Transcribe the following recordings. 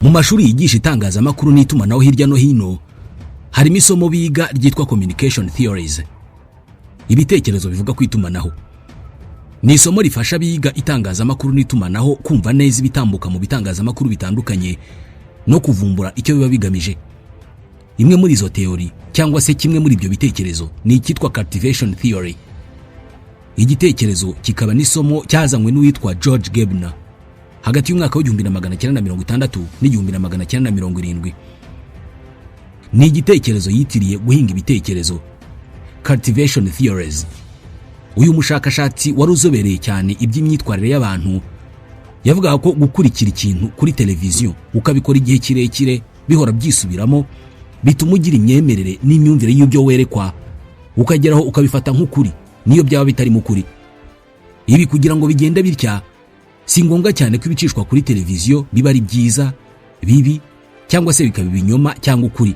Mu mashuri yigisha itangazamakuru n'itumanaho hirya no hino harimo isomo biga ryitwa communication theories, ibitekerezo bivuga ku itumanaho. Ni isomo rifasha abiga itangazamakuru n'itumanaho kumva neza ibitambuka mu bitangazamakuru bitandukanye no kuvumbura icyo biba bigamije. Imwe muri izo theory cyangwa se kimwe muri ibyo bitekerezo ni icyitwa cultivation theory. Igitekerezo kikaba n'isomo cyazanywe n'uwitwa George Gebner hagati y'umwaka w'1960 n'1970. Ni igitekerezo yitiriye guhinga ibitekerezo, cultivation theories. Uyu mushakashatsi wari uzobereye cyane iby'imyitwarire y'abantu yavugaga ko gukurikira ikintu kuri televiziyo ukabikora igihe kirekire bihora byisubiramo bituma ugira imyemerere n'imyumvire y'ibyo werekwa, ukageraho ukabifata nk'ukuri niyo byaba bitarimo ukuri. Ibi kugira ngo bigende bitya si ngombwa cyane ko ibicishwa kuri televiziyo biba ari byiza, bibi cyangwa se bikaba ibinyoma cyangwa ukuri.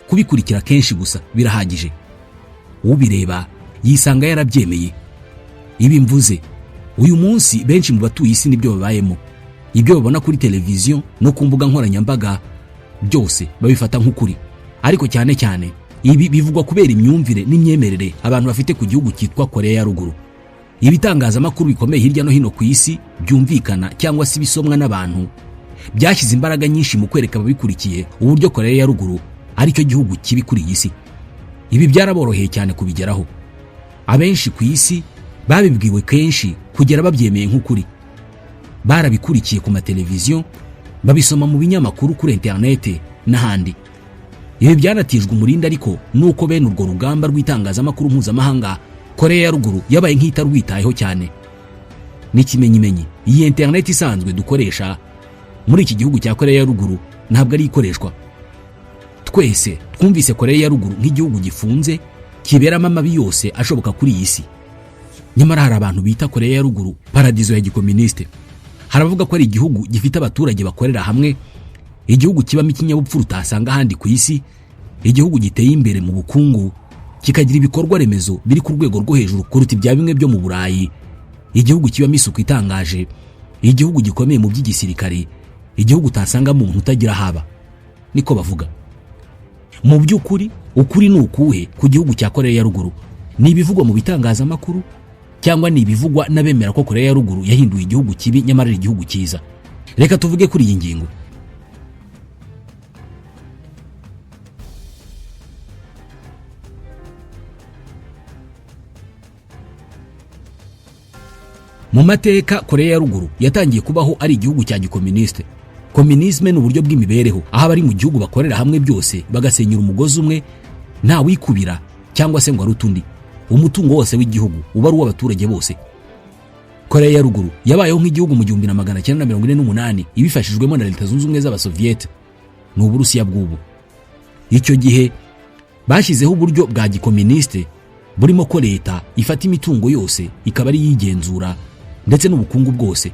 Kubikurikira kenshi gusa birahagije, ubireba yisanga yarabyemeye. Ibi mvuze uyu munsi benshi mu batuye isi nibyo babayemo. Ibyo babona kuri televiziyo no ku mbuga nkoranyambaga byose babifata nk'ukuri, ariko cyane cyane ibi bivugwa kubera imyumvire n'imyemerere abantu bafite ku gihugu cyitwa Korea ya Ruguru. Ibitangazamakuru bikomeye hirya no hino ku isi byumvikana cyangwa se ibisomwa n'abantu byashyize imbaraga nyinshi mu kwereka ababikurikiye uburyo Korea ya Ruguru aricyo gihugu kibi kuri iyi si. Ibi byaraboroheye cyane kubigeraho. Abenshi ku isi babibwiwe kenshi kugera babyemeye nk'ukuri. Barabikurikiye ku mateleviziyo, babisoma mu binyamakuru, kuri interinete n'ahandi. Ibi byanatijwe umurindi ariko nuko bene urwo rugamba rw'itangazamakuru mpuzamahanga Korea ya Ruguru yabaye nk'itarwitayeho cyane. N'ikimenyimenyi, iyi interineti isanzwe dukoresha muri iki gihugu cya Korea ya Ruguru ntabwo ari ikoreshwa. Twese twumvise Korea ya Ruguru nk'igihugu gifunze kiberamo amabi yose ashoboka kuri iyi si. Nyamara hari abantu bita Korea ya Ruguru paradizo ya gikoministe. Hari abavuga ko ari igihugu gifite abaturage bakorera hamwe, igihugu kibamo ikinyabupfura utasanga ahandi ku isi, igihugu giteye imbere mu bukungu, kikagira ibikorwa remezo biri ku rwego rwo hejuru kuruta ibya bimwe byo mu Burayi, igihugu kibamo isuku itangaje, igihugu gikomeye mu by'igisirikare, igihugu utasangamo umuntu utagira haba. Niko bavuga. Mu by'ukuri ukuri ni ukuhe ku gihugu cya Korea ya Ruguru? Ni ibivugwa mu bitangazamakuru cyangwa ni ibivugwa n'abemera ko Korea ya Ruguru yahinduye igihugu kibi nyamara ari igihugu cyiza? Reka tuvuge kuri iyi ngingo. Mu mateka Korea ya Ruguru yatangiye kubaho ari igihugu cya gikoministe. Kominisme ni uburyo bw'imibereho aho abari mu gihugu bakorera hamwe byose bagasenyera umugozi umwe, nta wikubira cyangwa se ngo arute undi. Umutungo wose w'igihugu uba ari uw'abaturage bose. Korea ya Ruguru yabayeho nk'igihugu mu 1948 ibifashijwemo na Leta Zunze Ubumwe z'Abasoviyete, ni Uburusiya bw'ubu. Icyo gihe bashyizeho uburyo bwa gikoministe burimo ko leta ifata imitungo yose ikaba ari yigenzura ndetse n'ubukungu bwose.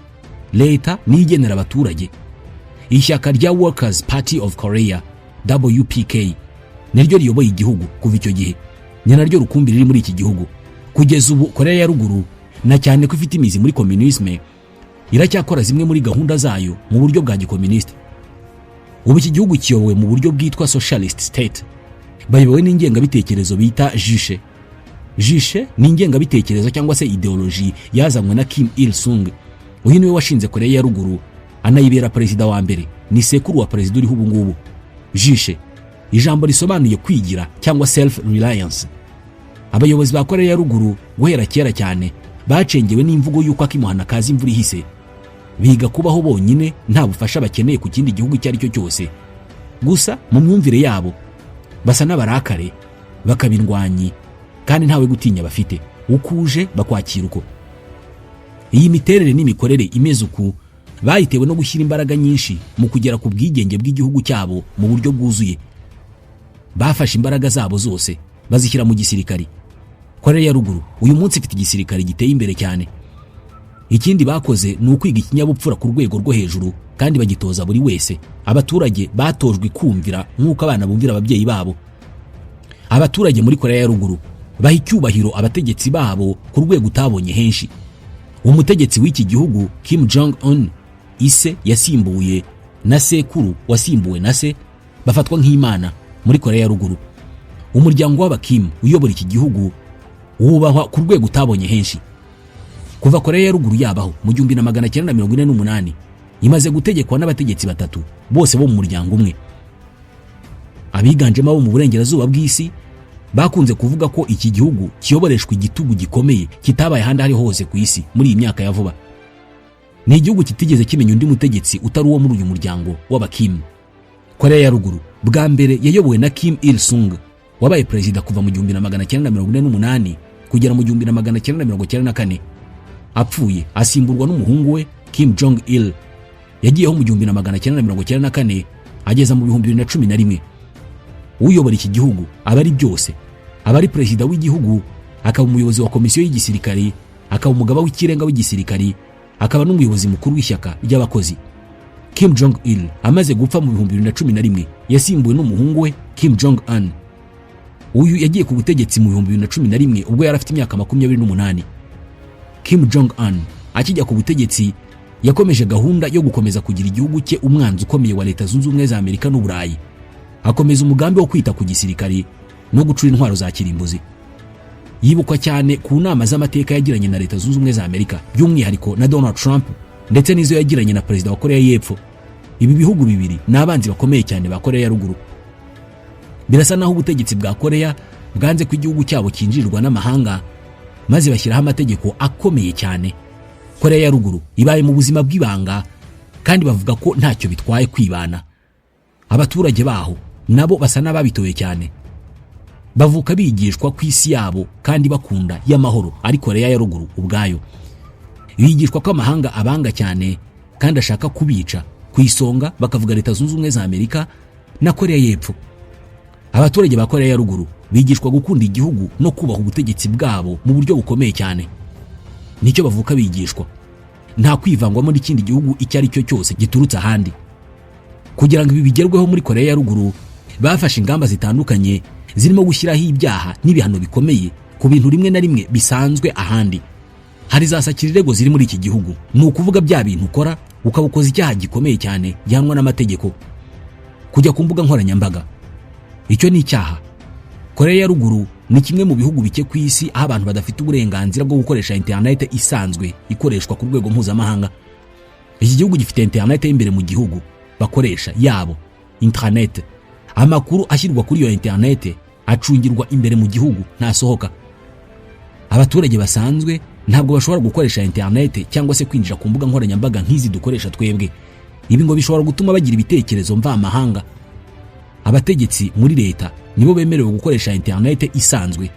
Leta niyo igenera abaturage. Ishyaka rya Workers Party of Korea WPK niryo riyoboye igihugu kuva icyo gihe, ni naryo rukumbi riri muri iki gihugu kugeza ubu. Korea ya Ruguru, na cyane ko ifite imizi muri kominisme, iracyakora zimwe muri gahunda zayo mu buryo bwa gikoministe. Ubu iki gihugu kiyobowe mu buryo bwitwa socialist state, bayobowe n'ingengabitekerezo bita Juche. Juche ni ingengabitekerezo cyangwa se ideoloji yazanywe na Kim Il Sung. Uyu niwe washinze Korea ya Ruguru anayibera perezida wa mbere, ni sekuru wa perezida uriho ubu ngubu. Juche, ijambo risobanuye kwigira cyangwa self reliance. Abayobozi ba Korea ya Ruguru guhera kera cyane bacengewe n'imvugo y'uko akimuhana kaza imvura ihise, biga kubaho bonyine nta bufasha bakeneye ku kindi gihugu icyo ari cyo cyose. Gusa mu myumvire yabo basa n'abarakare, bakaba indwanyi kandi ntawe gutinya bafite, ukuje bakwakira uko. Iyi miterere n'imikorere imeze uku bayitewe no gushyira imbaraga nyinshi mu kugera ku bwigenge bw'igihugu cyabo mu buryo bwuzuye. Bafashe imbaraga zabo zose bazishyira mu gisirikari. Korea ya Ruguru uyu munsi ifite igisirikare giteye imbere cyane. Ikindi bakoze ni ukwiga ikinyabupfura ku rwego rwo hejuru kandi bagitoza buri wese. Abaturage batojwe kumvira nk'uko abana bumvira ababyeyi babo. Abaturage muri Korea ya Ruguru baha icyubahiro abategetsi babo ku rwego utabonye henshi. Umutegetsi w'iki gihugu Kim Jong Un ise yasimbuye Na sekuru wasimbuwe na se bafatwa nk'imana muri Korea ya Ruguru. Umuryango w'Abakimu uyobora iki gihugu wubahwa ku rwego utabonye henshi. Kuva Korea ya Ruguru yabaho mu 1948, imaze gutegekwa n'abategetsi batatu bose bo mu muryango umwe. Abiganjemo abo mu burengerazuba bw'isi bakunze kuvuga ko iki gihugu kiyoboreshwa igitugu gikomeye kitabaye ahandi aho ariho hose ku isi muri iyi myaka ya vuba. Ni igihugu kitigeze kimenya undi mutegetsi utari uwo muri uyu muryango w'Abakimu. Korea ya Ruguru bwa mbere yayobowe na Kim Il Sung, wabaye perezida kuva mu 1948 kugera mu 1994. Apfuye asimburwa n'umuhungu we Kim Jong Il, yagiyeho mu 1994 ageza mu 2011. Uyobora iki gihugu aba ari byose: aba ari perezida w'igihugu, akaba umuyobozi wa komisiyo y'igisirikari, akaba umugaba w'ikirenga w'igisirikari, akaba n'umuyobozi mukuru w'ishyaka ry'abakozi. Kim Jong Il amaze gupfa mu 2011, yasimbuwe n'umuhungu we Kim Jong Un. Uyu yagiye ku butegetsi mu 2011 ubwo yari afite imyaka 28. Kim Jong Un akijya ku butegetsi yakomeje gahunda yo gukomeza kugira igihugu cye umwanzi ukomeye wa Leta Zunze Ubumwe za Amerika n'Uburayi, akomeza umugambi wo kwita ku gisirikari no gucura intwaro za kirimbuzi. Yibukwa cyane ku nama z'amateka yagiranye na Leta Zunze Ubumwe za Amerika, by'umwihariko na Donald Trump, ndetse n'izo yagiranye na perezida wa Korea y'Epfo. Ibi bihugu bibiri ni abanzi bakomeye cyane ba Korea ya Ruguru. Birasa naho ubutegetsi bwa Korea bwanze ko igihugu cyabo cyinjirirwa n'amahanga, maze bashyiraho amategeko akomeye cyane. Korea ya Ruguru ibaye mu buzima bw'ibanga, kandi bavuga ko ntacyo bitwaye kwibana. Abaturage baho nabo basa n'ababitoye cyane, bavuka bigishwa ku isi yabo kandi bakunda y'amahoro ari Korea ya Ruguru ubwayo. Bigishwa ko amahanga abanga cyane kandi ashaka kubica, ku isonga bakavuga Leta Zunze Ubumwe za Amerika na Korea y'Epfo. Abaturage ba Korea ya Ruguru bigishwa gukunda igihugu no kubaha ubutegetsi bwabo mu buryo bukomeye cyane. Nicyo bavuka bigishwa, nta kwivangwamo n'ikindi gihugu icyo ari cyo cyose giturutse ahandi. Kugira ngo ibi bigerweho, muri Korea ya Ruguru bafashe ingamba zitandukanye zirimo gushyiraho ibyaha n'ibihano bikomeye ku bintu rimwe na rimwe bisanzwe ahandi. Hari za sakirirego ziri muri iki gihugu, ni ukuvuga bya bintu ukora ukaba ukoze icyaha gikomeye cyane gihanwa n'amategeko. Kujya ku mbuga nkoranyambaga, icyo ni icyaha. Korea ya Ruguru ni kimwe mu bihugu bike ku isi aho abantu badafite uburenganzira bwo gukoresha interinete isanzwe ikoreshwa ku rwego mpuzamahanga. Iki gihugu gifite interinete y'imbere mu gihugu bakoresha yabo intranet. Amakuru ashyirwa kuri iyo interinete acungirwa imbere mu gihugu, ntasohoka. Abaturage basanzwe ntabwo bashobora gukoresha interinete cyangwa se kwinjira ku mbuga nkoranyambaga nk'izi dukoresha twebwe. Ibi ngo bishobora gutuma bagira ibitekerezo mvamahanga. Abategetsi muri leta nibo bemerewe gukoresha interinete isanzwe.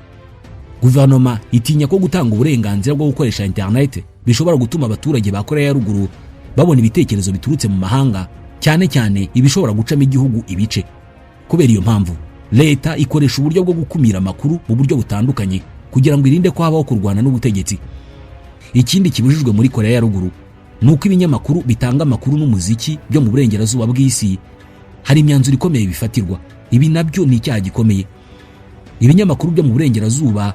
Guverinoma itinya ko gutanga uburenganzira bwo gukoresha interinete bishobora gutuma abaturage ba Korea ya Ruguru babona ibitekerezo biturutse mu mahanga, cyane cyane ibishobora gucamo igihugu ibice. Kubera iyo mpamvu, leta ikoresha uburyo bwo gukumira amakuru mu buryo butandukanye kugira ngo irinde ko habaho kurwana n'ubutegetsi. Ikindi kibujijwe muri Korea ya Ruguru ni uko ibinyamakuru bitanga amakuru n'umuziki byo mu burengerazuba bw'isi hari imyanzuro ikomeye bifatirwa. Ibi nabyo ni icyaha gikomeye. Ibinyamakuru byo mu burengerazuba,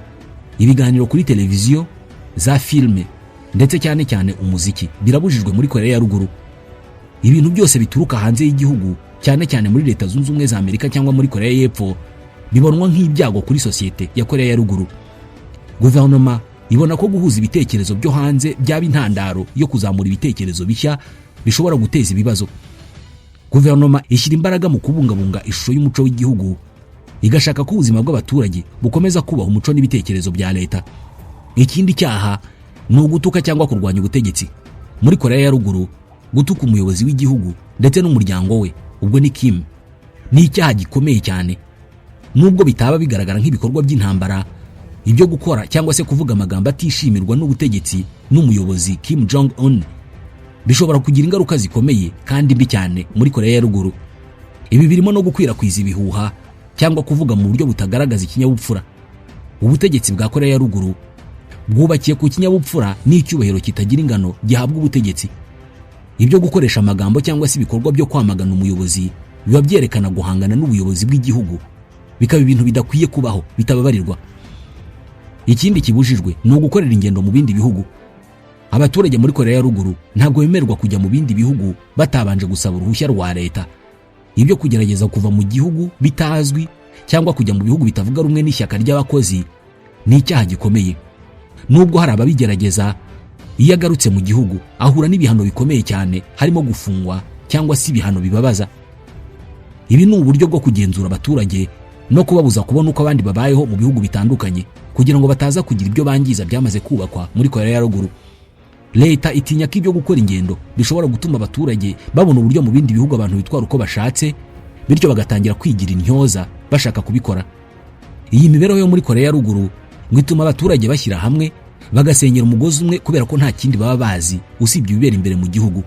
ibiganiro kuri televiziyo, za filime, ndetse cyane cyane umuziki birabujijwe muri Korea ya Ruguru. Ibintu byose bituruka hanze y'igihugu, cyane cyane muri Leta Zunze Ubumwe za Amerika cyangwa muri Korea y'Epfo, bibonwa nk'ibyago kuri sosiyete ya Korea ya Ruguru. Guverinoma ibona ko guhuza ibitekerezo byo hanze byaba intandaro yo kuzamura ibitekerezo bishya bishobora guteza ibibazo. Guverinoma ishyira imbaraga mu kubungabunga ishusho y'umuco w'igihugu, igashaka ko ubuzima bw'abaturage bukomeza kubaha umuco n'ibitekerezo bya leta. Ikindi cyaha ni ugutuka cyangwa kurwanya ubutegetsi. Muri Korea ya Ruguru, gutuka umuyobozi w'igihugu ndetse n'umuryango we, ubwo ni Kim, ni icyaha gikomeye cyane. Nubwo bitaba bigaragara nk'ibikorwa by'intambara, ibyo gukora cyangwa se kuvuga amagambo atishimirwa n'ubutegetsi n'umuyobozi Kim Jong Un bishobora kugira ingaruka zikomeye kandi mbi cyane muri Korea ya Ruguru. Ibi birimo no gukwirakwiza ibihuha cyangwa kuvuga mu buryo butagaragaza ikinyabupfura. Ubutegetsi bwa Korea ya Ruguru bwubakiye ku kinyabupfura n'icyubahiro kitagira ingano gihabwa ubutegetsi. Ibyo gukoresha amagambo cyangwa se ibikorwa byo kwamagana umuyobozi biba byerekana guhangana n'ubuyobozi bw'igihugu, bikaba ibintu bidakwiye kubaho, bitababarirwa. Ikindi kibujijwe ni ugukorera ingendo mu bindi bihugu. Abaturage muri Korea ya Ruguru ntabwo bemererwa kujya mu bindi bihugu batabanje gusaba uruhushya rwa leta. Ibyo kugerageza kuva mu gihugu bitazwi cyangwa kujya mu bihugu bitavuga rumwe n'ishyaka ry'abakozi ni icyaha gikomeye. Nubwo hari ababigerageza, iyo agarutse mu gihugu ahura n'ibihano bikomeye cyane, harimo gufungwa cyangwa se ibihano bibabaza. Ibi ni uburyo bwo kugenzura abaturage no kubabuza kubona uko abandi babayeho mu bihugu bitandukanye, kugira ngo bataza kugira ibyo bangiza byamaze kubakwa muri Korea ya Ruguru. Leta itinya ko ibyo gukora ingendo bishobora gutuma abaturage babona uburyo mu bindi bihugu abantu bitwara uko bashatse, bityo bagatangira kwigira intyoza bashaka kubikora. Iyi mibereho yo muri Korea ya Ruguru ngo ituma abaturage bashyira hamwe bagasenyera umugozi umwe, kubera ko nta kindi baba bazi usibye ibibera imbere mu gihugu.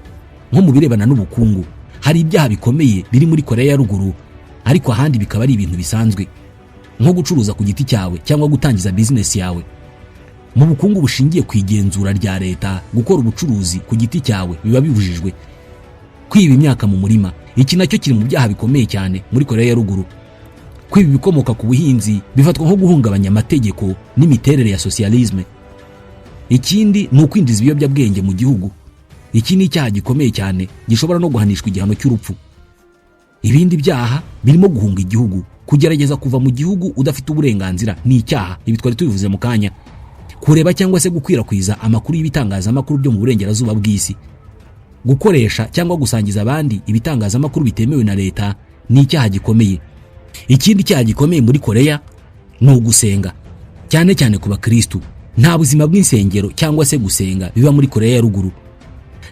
Nko mu birebana n'ubukungu, hari ibyaha bikomeye biri muri Korea ya Ruguru, ariko ahandi bikaba ari ibintu bisanzwe, nko gucuruza ku giti cyawe cyangwa gutangiza bizinesi yawe. Mu bukungu bushingiye ku igenzura rya leta, gukora ubucuruzi ku giti cyawe biba bibujijwe. Kwiba imyaka mu murima, iki nacyo kiri mu byaha bikomeye cyane muri Korea ya Ruguru. Kwiba ibikomoka ku buhinzi bifatwa nko guhungabanya amategeko n'imiterere ya socialisme. Ikindi ni ukwinjiza ibiyobyabwenge mu gihugu. Iki ni icyaha gikomeye cyane gishobora no guhanishwa igihano cy'urupfu. Ibindi byaha birimo guhunga igihugu, kugerageza kuva mu gihugu udafite uburenganzira ni icyaha, ibi twari tubivuze mu kanya. Kureba cyangwa se gukwirakwiza amakuru y'ibitangazamakuru byo mu burengerazuba bw'isi, gukoresha cyangwa gusangiza abandi ibitangazamakuru bitemewe na leta ni icyaha gikomeye. Ikindi cyaha gikomeye muri Korea ni ugusenga, cyane cyane ku bakristu. Nta buzima bw'insengero cyangwa se gusenga biba muri Korea ya Ruguru.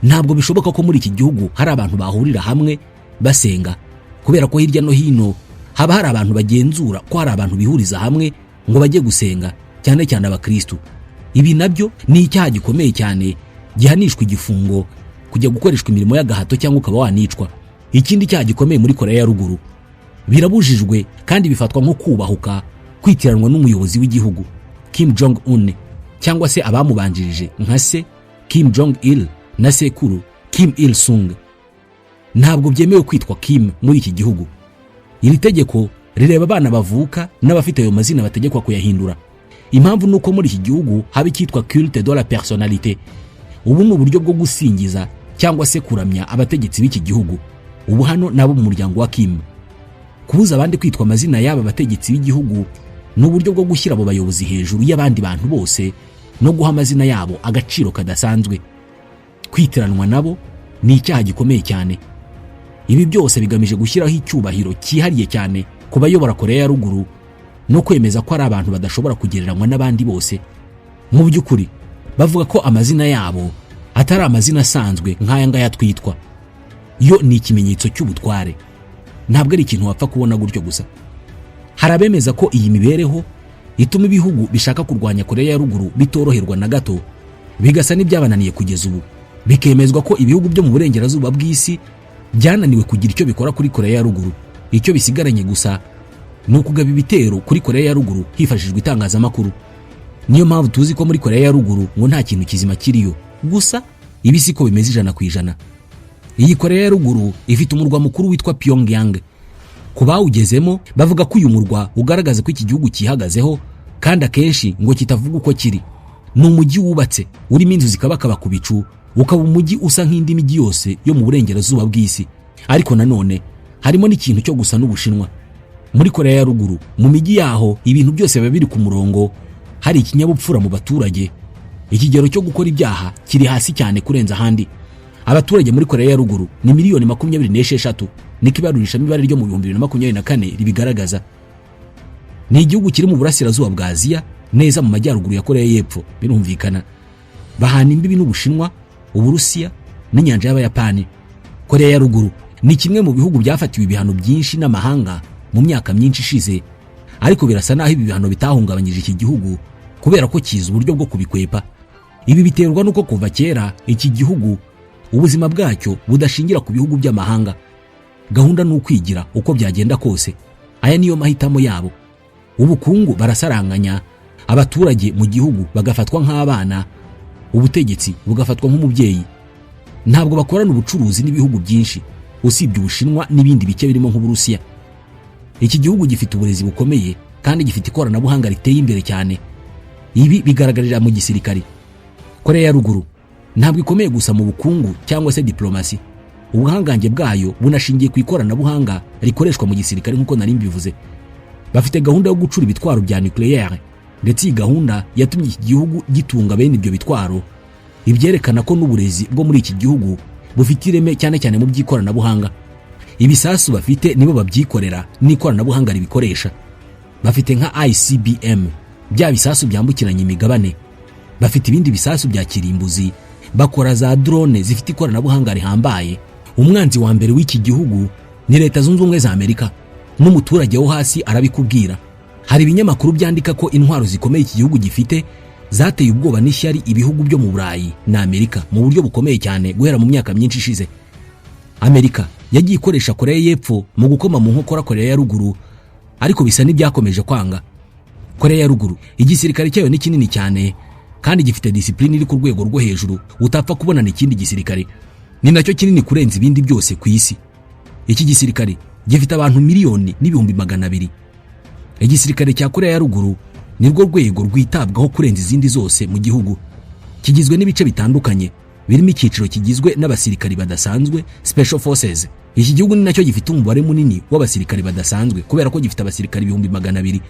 Ntabwo bishoboka ko muri iki gihugu hari abantu bahurira hamwe basenga, kubera ko hirya no hino haba hari abantu bagenzura ko hari abantu bihuriza hamwe ngo bajye gusenga, cyane cyane abakristu. Ibi nabyo ni icyaha gikomeye cyane gihanishwa igifungo, kujya gukoreshwa imirimo y'agahato cyangwa ukaba wanicwa. Ikindi cyaha gikomeye muri Korea ya Ruguru, birabujijwe kandi bifatwa nko kubahuka kwitiranwa n'umuyobozi w'igihugu Kim Jong Un cyangwa se abamubanjirije nka se Kim Jong Il na sekuru Kim Il Sung. Ntabwo byemewe kwitwa Kim muri iki gihugu. Iri tegeko rireba abana bavuka n'abafite ayo mazina bategekwa kuyahindura. Impamvu ni uko muri iki gihugu haba icyitwa culte de la personnalité. Ubu ni uburyo bwo gusingiza cyangwa se kuramya abategetsi b'iki gihugu, ubu hano nabo mu muryango wa Kim. Kubuza abandi kwitwa amazina y'aba bategetsi b'igihugu ni uburyo bwo gushyira abo bayobozi hejuru y'abandi bantu bose no guha amazina yabo agaciro kadasanzwe. Kwitiranwa nabo ni icyaha gikomeye cyane. Ibi byose bigamije gushyiraho icyubahiro cyihariye cyane ku bayobora Korea ya Ruguru no kwemeza ko ari abantu badashobora kugereranywa n'abandi bose. Mu by'ukuri bavuga ko amazina yabo atari amazina asanzwe nk'aya ngaya twitwa, yo ni ikimenyetso cy'ubutware, ntabwo ari ikintu wapfa kubona gutyo gusa. Hari abemeza ko iyi mibereho ituma ibihugu bishaka kurwanya Korea ya Ruguru bitoroherwa na gato, bigasa n'ibyabananiye kugeza ubu. Bikemezwa ko ibihugu byo mu burengerazuba bw'isi byananiwe kugira icyo bikora kuri Korea ya Ruguru. Icyo bisigaranye gusa ni ukugaba ibitero kuri Korea ya Ruguru hifashishijwe itangazamakuru. Niyo mpamvu tuzi ko muri Korea ya Ruguru ngo nta kintu kizima kiriyo. Gusa ibi siko bimeze 100%. Iyi Korea ya Ruguru ifite umurwa mukuru witwa Pyongyang. Ku bawugezemo bavuga ko uyu murwa ugaragaza ko iki gihugu cyihagazeho, kandi akenshi ngo kitavuga uko kiri. Ni umujyi wubatse urimo inzu zikabakaba ku bicu, ukaba umujyi usa nk'indi mijyi yose yo mu burengerazuba bw'isi, ariko nanone harimo n'ikintu cyo gusa n'Ubushinwa. Muri Korea ya Ruguru, mu mijyi yaho, ibintu byose biba biri ku murongo, hari ikinyabupfura mu baturage, ikigero cyo gukora ibyaha kiri hasi cyane kurenza ahandi. Abaturage muri Korea ya Ruguru ni miliyoni 26, niko ibarurishamibare ryo mu 2024 ribigaragaza. Ni igihugu kiri mu burasirazuba bwa Aziya, neza mu majyaruguru ya Korea y'Epfo. Birumvikana bahana imbibi n'Ubushinwa, Uburusiya n'inyanja y'Abayapani. Korea ya Ruguru ni kimwe mu bihugu byafatiwe ibihano byinshi n'amahanga mu myaka myinshi ishize, ariko birasa naho ibi bihano bitahungabanyije iki gihugu, kubera ko kizi uburyo bwo kubikwepa. Ibi biterwa n'uko kuva kera iki gihugu ubuzima bwacyo budashingira ku bihugu by'amahanga. Gahunda ni ukwigira uko byagenda kose, aya niyo mahitamo yabo. Ubukungu barasaranganya, abaturage mu gihugu bagafatwa nk'abana, ubutegetsi bugafatwa nk'umubyeyi. Ntabwo bakorana ubucuruzi n'ibihugu byinshi usibye Ubushinwa n'ibindi bike birimo nk'Uburusiya. Iki gihugu gifite uburezi bukomeye kandi gifite ikoranabuhanga riteye imbere cyane. Ibi bigaragarira mu gisirikari. Korea ya Ruguru Ntabwo ikomeye gusa mu bukungu cyangwa se diplomasi, ubuhangange bwayo bunashingiye ku ikoranabuhanga rikoreshwa mu gisirikare. Nk'uko nari mbivuze, bafite gahunda yo gucura ibitwaro bya nucléaire, ndetse iyi gahunda yatumye iki gihugu gitunga bene ibyo bitwaro, ibyerekana ko n'uburezi bwo muri iki gihugu bufite ireme, cyane cyane mu by'ikoranabuhanga. Ibisasu bafite nibo babyikorera n'ikoranabuhanga ribikoresha. Bafite nka ICBM, bya bisasu byambukiranya imigabane, bafite ibindi bisasu bya kirimbuzi, bakora za drone zifite ikoranabuhanga rihambaye. Umwanzi wa mbere w'iki gihugu ni Leta Zunze Ubumwe za Amerika, n'umuturage wo hasi arabikubwira. Hari ibinyamakuru byandika ko intwaro zikomeye iki gihugu gifite zateye ubwoba n'ishyari ibihugu byo mu Burayi na Amerika mu buryo bukomeye cyane guhera mu myaka myinshi ishize. Amerika yagiye ikoresha Koreya y'Epfo mu gukoma mu nkokora Koreya ya Ruguru, ariko bisa n'ibyakomeje kwanga. Koreya ya Ruguru igisirikare cyayo ni kinini cyane kandi gifite disipulini iri ku rwego rwo hejuru utapfa kubonana ikindi gisirikare. Ni nacyo kinini kurenza ibindi byose ku isi. Iki gisirikare gifite abantu 1,200,000. Igisirikare cya Koreya ya Ruguru ni rwo rwego rwitabwaho kurenza izindi zose mu gihugu. Kigizwe n'ibice bitandukanye birimo icyiciro kigizwe n'abasirikari badasanzwe, special forces. Iki gihugu ni nacyo gifite umubare munini w'abasirikari badasanzwe kubera ko gifite abasirikari 200,000.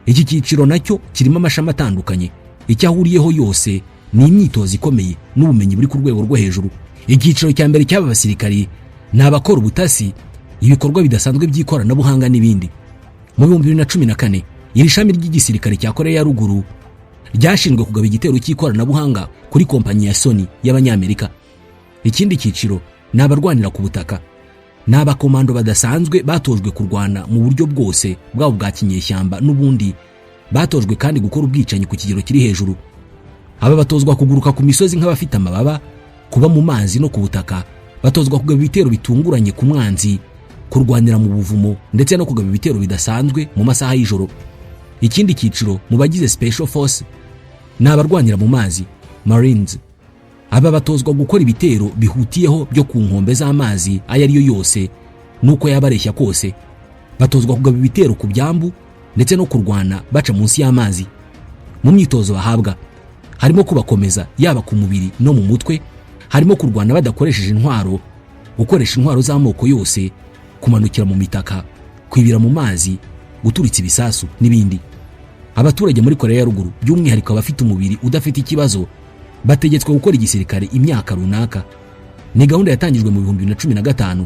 Iki cyiciro nacyo kirimo amashami atandukanye, icyo ahuriyeho yose ni imyitozo ikomeye n'ubumenyi buri ku rwego rwo hejuru. Icyiciro cya mbere cy'aba basirikari ni abakora ubutasi, ibikorwa bidasanzwe by'ikoranabuhanga n'ibindi. Mu 2014, iri shami ry'igisirikare cya Koreya ya Ruguru ryashinzwe kugaba igitero cy'ikoranabuhanga kuri kompanyi ya Sony y'Abanyamerika. Ikindi cyiciro ni abarwanira ku butaka, ni abakomando badasanzwe batojwe kurwana mu buryo bwose, bwaba bwa kinyeshyamba n'ubundi. Batojwe kandi gukora ubwicanyi ku kigero kiri hejuru. Aba batozwa kuguruka ku misozi nk'abafite amababa, kuba mu mazi no ku butaka. Batozwa kugaba ibitero bitunguranye ku mwanzi, kurwanira mu buvumo ndetse no kugaba ibitero bidasanzwe mu masaha y'ijoro. Ikindi cyiciro mu bagize special force ni abarwanira mu mazi, marines. Aba batozwa gukora ibitero bihutiyeho byo ku nkombe z'amazi ayo ari yo yose n'uko yaba areshya kose. Batozwa kugaba ibitero ku byambu ndetse no kurwana baca munsi y'amazi. Mu myitozo bahabwa harimo kubakomeza yaba ku mubiri no mu mutwe, harimo kurwana badakoresheje intwaro, gukoresha intwaro z'amoko yose, kumanukira mu mitaka, kwibira mu mazi, guturitsa ibisasu n'ibindi. Abaturage muri Koreya ya Ruguru, by'umwihariko abafite umubiri udafite ikibazo, bategetswe gukora igisirikare imyaka runaka. Ni gahunda yatangijwe mu 2015.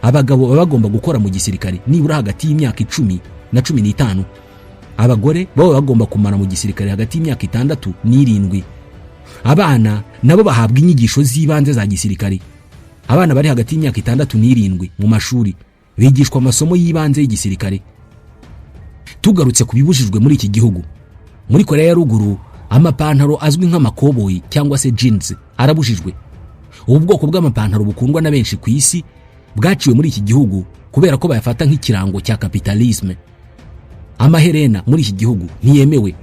Abagabo baba bagomba gukora mu gisirikare nibura hagati y'imyaka 10 na 15. Abagore baba bagomba kumara mu gisirikare hagati y'imyaka 6 n'7. Abana nabo bahabwa inyigisho z'ibanze za gisirikare. Abana bari hagati y'imyaka 6 n'7 mu mashuri bigishwa amasomo y'ibanze y'igisirikare. Tugarutse ku bibujijwe muri iki gihugu, muri Koreya ya Ruguru amapantaro azwi nk'amakoboyi cyangwa se jeans arabujijwe. Ubu bwoko bw'amapantaro bukundwa na benshi ku isi bwaciwe muri iki gihugu kubera ko bayafata nk'ikirango cya capitalisme. Amaherena muri iki gihugu ntiyemewe.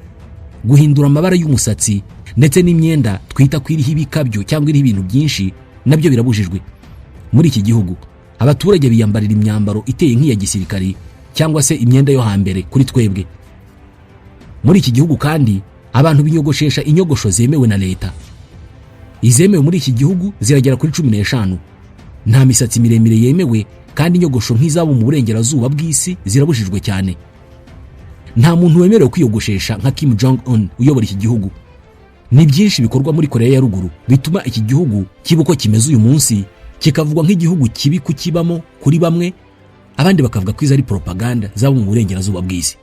Guhindura amabara y'umusatsi ndetse n'imyenda twita ko iriho ibikabyo cyangwa iriho ibintu byinshi nabyo birabujijwe. Muri iki gihugu abaturage biyambarira imyambaro iteye nk'iya gisirikari cyangwa se imyenda yo hambere kuri twebwe. Muri iki gihugu kandi abantu binyogoshesha inyogosho zemewe na leta. Izemewe muri iki gihugu ziragera kuri 15. Nta misatsi miremire yemewe, kandi inyogosho nk'izabo mu burengerazuba bw'isi zirabujijwe cyane. Nta muntu wemerewe kwiyogoshesha nka Kim Jong Un uyobora iki gihugu. Ni byinshi bikorwa muri Koreya ya Ruguru bituma iki gihugu kiba uko kimeze uyu munsi, kikavugwa nk'igihugu kibi kukibamo kuri bamwe, abandi bakavuga ko izo ari propaganda zabo mu burengerazuba bw'isi.